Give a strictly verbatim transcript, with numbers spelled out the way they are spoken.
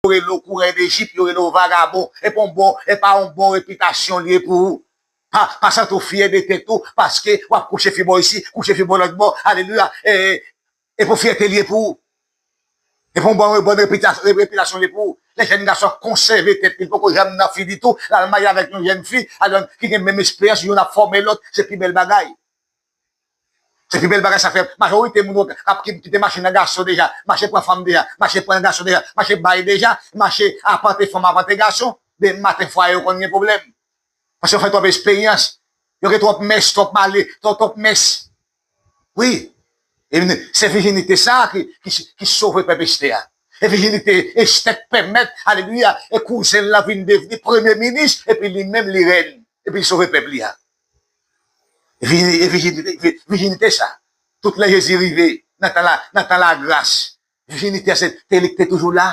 yo rele w kourè dejip, yo rele w vagabon. E pa yon bon, e pa yon bon repitasyon li ye pou ou. Pa, pa santi w fyè de tèt ou, paske w ap kouche fi bò isi, kouche fi bò lòt bò. Alelouya. E, e pou fyète li ye pou ou. E pou yon bon, bon repitasyon, repitasyon li ye pou ou. Lè jèn gason konsève tèt li, li poko janm nan fi ditou, l al marye avèk yon jèn fi, alò ki gen menm esperyans, youn ap fòme lòt, se pi bèl bagay. Se pi bèl bagay sa fè. Majorite moun k ap ki- kite mache nan gason deja, mache pran fanm deja, mache pran gason deja, mache bay deja, mache apante fanm, apante gason. Demen maten fwaye yo konn gen pwoblèm. Paske yo fè twòp esperyans. Yo gen twòp mès, twòp male, twòp, twòp mès. Wi. E se vijinite sa a ki, ki, ki sove pèp Estè a. E vijinite Estè k pèmèt, alelouya, e kouzen l lan vin devni premye minis, epi li menm li rèn. Epi li sove pèp li a. E vijinite, vijinite sa. Tout lè Jezi rive nan tan la, nan tan lagras, vijinite a se te li ki te toujou la.